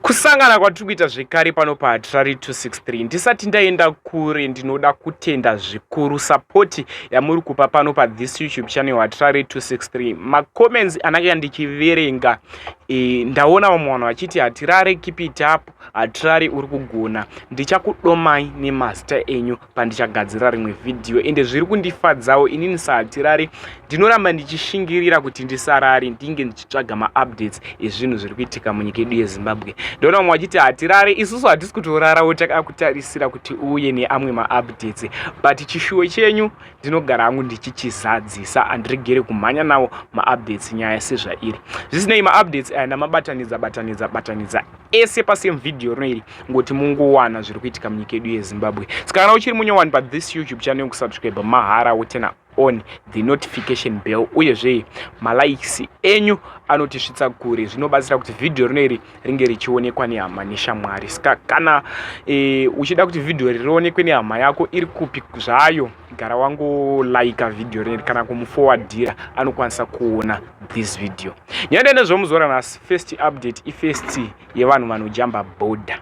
Kusangana kwatiri kuita zvekare pano paHatirari 263. Ndisati ndaenda kure, ndinoda kutenda zvikuru sapoti yamuri kupa pano pathis YouTube channel Hatirari 263. Macomments ananga ndichiverenga e, ndaona vamwe vanhu vachiti Hatirare keep it up, Hatirare uri kugona. Ndichakudomai nemazita enyu pandichagadzira rimwe vhidhiyo, ende zviri kundifadzawo inini saHatirare. Ndinoramba ndichishingirira kuti ndisarare, ndinge ndichitsvaga maupdates ezvinhu zviri kuitika munyika yedu yeZimbabwe. Ndoona vamwe vachiti Hatirare, isusu hatisi kutorarawo, takakutarisira kuti uuye neamwe maupdates, but chishuwo chenyu ndinogara hangu ndichichizadzisa, handiregere kumhanya nawo maupdates nyaya sezvairi. Zvisinei, maupdates aya ndamabatanidza batanidza batanidza ese pasame video rino iri, ngoti mungowana zviri kuitika munyika yedu yeZimbabwe. Saka kana uchiri munyowani pathis YouTube channel, kusubscribe mahara, wotena on the notification bell, uyezve malikes enyu anotisvitsa kure, zvinobatsira kuti vhidhiyo rino iri ringe richionekwa nehama neshamwari. Saka kana e, uchida kuti vhidhiyo iri rionekwe nehama yako iri kupi zvayo, gara wangolaika vhidhiyo rino iri kana kumufowadhira, anokwanisa kuona this video. Nyaya nezvomuzora nhasi, first update ifirst yevanhu vanojamba border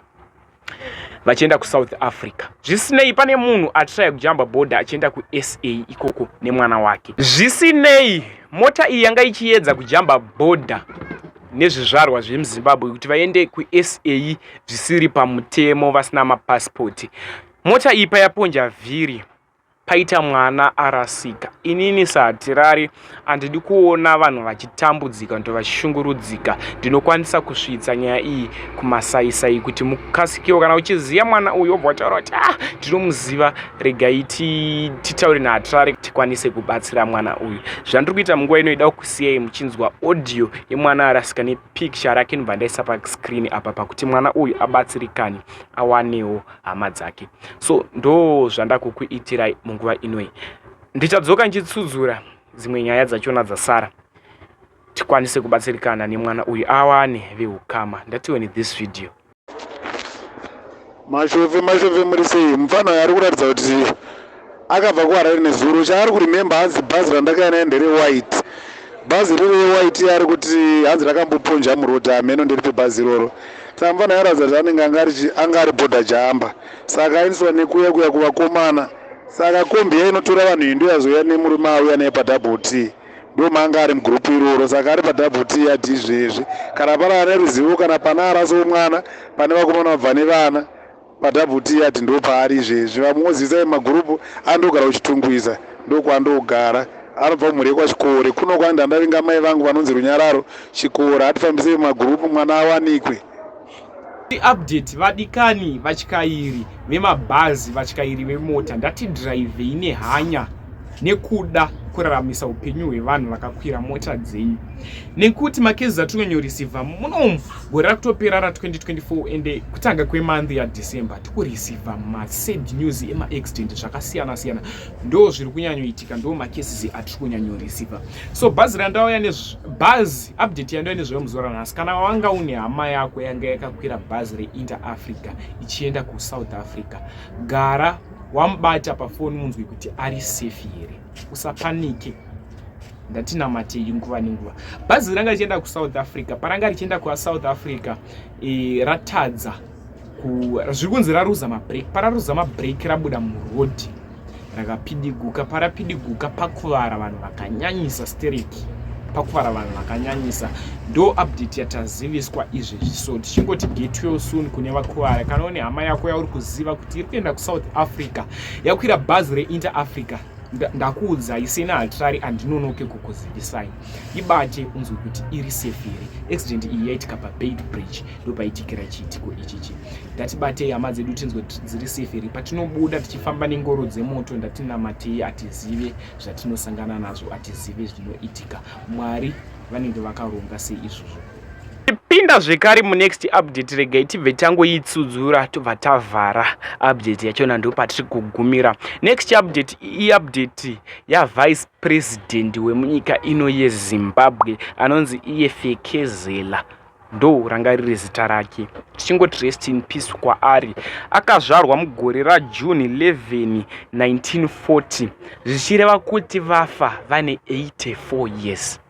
vachienda kuSouth Africa. Zvisinei, pane munhu atraya kujamba border achienda kuSA ikoko nemwana wake. Zvisinei, mota iyi yanga ichiedza kujamba border nezvizvarwa zvemuZimbabwe kuti vaende kuSA zvisiri pamutemo, vasina mapasipoti. Mota iyi payaponja vhiri, paita mwana arasika. Inini saHatirari handidi kuona vanhu vachitambudzika kuti vachishungurudzika. Ndinokwanisa kusvitsa nyaya iyi kumasaisai kuti mukasikiwo. Kana uchiziva mwana uyu, wobva wataura kuti, "Ah, ndinomuziva, regai titaure naHatirari tikwanise kubatsira mwana uyu." Zvandiri kuita munguva ino, ida kusiyai muchinzwa audio yemwana arasika nepicture rake, ndobva ndaisa pascreen apa, pakuti mwana uyu abatsirikane, awanewo hama dzake. So ndo zvandakukuitirai munguva inoi. Ndichadzoka ndichitsudzura dzimwe nyaya dzachona dzasara, tikwanise kubatsirikana nemwana uyu, awane veukama. Ndatione this video. Mashove, mashove, muri sei? Mufana uyu ari kuratidza kuti akabva kuHarare nezuro. Chaari kuremember, hanzi bhazi randakauya naye nderewhite. Bhazi riri rewhite, ari kuti hanzi rakamboponja murodhi. Hameno nderipi bhazi iroro. Saka mufana aratidza kuti anenge anga ari border jumper, saka aendeswa nekuya kuya kuvakomana. Saka kombi yainotora vanhu iyi ndo yazouya nemurume auya naye padouble T, ndo maanga ari mugurupu iroro. Saka ari padouble T yati izvezvi kana pana ane ruzivo, kana pana arasowo mwana, pane vakomana vabva nevana padouble T, yati ndo paari izvezvi. Vamwe magurupu andogara kuChitungwiza, ndokwandogara. Anobva kumhuri yekwaChikore kuno kwandi ndavinga mai vangu vanonzi Runyararo Chikore. Hatifambisei magurupu, mwana awanikwe. Update, vadikani vatyairi vemabhazi, vatyairi vemota, ndatidhiraivhei nehanya nekuda kuraramisa upenyu hwevanhu vakakwira mota dzenyu, nekuti macases atinonyoreceiva munomu gore rakutopera ra2024, ende kutanga kwemonth yaDecember tikureceiva masad news emaaccident zvakasiyana siyana. Ndo zviri kunyanyoitika, ndo macases atiri kunyanyoreceiva. So bhazi randauya, bhazi update yandauya nezvayo muzuva ranhasi, kana wanga une hama yako yanga yakakwira bhazi reInter Africa ichienda kuSouth Africa, gara wamubata pafoni munzwe kuti ari safe here. Usapanike, ndatinamatei nguva nenguva. Bhazi ranga richienda kuSouth Africa, paranga richienda kuSouth Africa e, ratadza, zviri kunzi raruza mabrake. Pararuza mabrake, rabuda murodhi, rakapidiguka. Parapidiguka, pakuvara vanhu vakanyanyisa stereki, pakuvara vanhu vakanyanyisa. Ndo update yataziviswa izvezvi. So tichingoti get well soon kune vakuvara. Kana une hama yako yauri kuziva kuti iri kuenda kuSouth Africa, yakwira bhazi reInter Africa, ndakuudzai sena Hatirari, handinonoke kukuzivisai. Ibate unzwe kuti iri safe here. Accident iyi yaitika paBeitbridge, ndopaitikira chiitiko ichichi. Ndatibatei hama dzedu, tinzwe dziri safe here. Patinobuda tichifamba nengoro dzemoto, ndatinamatei. Atizive zvatinosangana nazvo, atizive zvinoitika. Mwari vanenge vakaronga sei izvozvo. Pinda zvekare munext update. Regai tibve tangoitsudzura, tobva tavhara update yachona, ndo patiri kugumira. Next update iupdate yavice president wemunyika ino yeZimbabwe, anonzi iye Fekezela, ndo ranga riri zita rake. Tichingoti rest in peace kwaari. Akazvarwa mugore raJune 11 1940, zvichireva kuti vafa vane 84 years.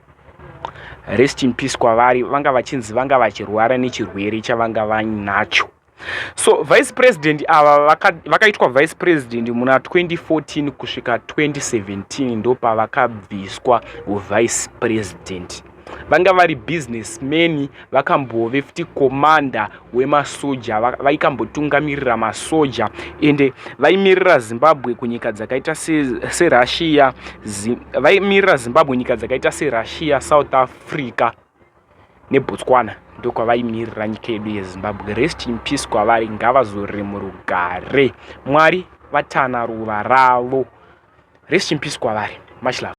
Rest in peace kwavari. Vanga vachinzi vanga vachirwara nechirwere chavanga vainacho. So vice president ava vakaitwa vice president muna 2014 kusvika 2017, ndopavakabviswa vice president. Vanga vari businessman, vakambove futi commander wemasoja, vaikambotungamirira masoja, ende vaimirira Zimbabwe kunyika dzakaita seRussia, vaimirira Zimbabwe nyika dzakaita seRussia, South Africa neBotswana, ndokwavaimirira nyika yedu yeZimbabwe. Rest in peace kwavari, ngavazorore murugare. Mwari vatana ruva ravo. Rest in peace kwavari. Much love.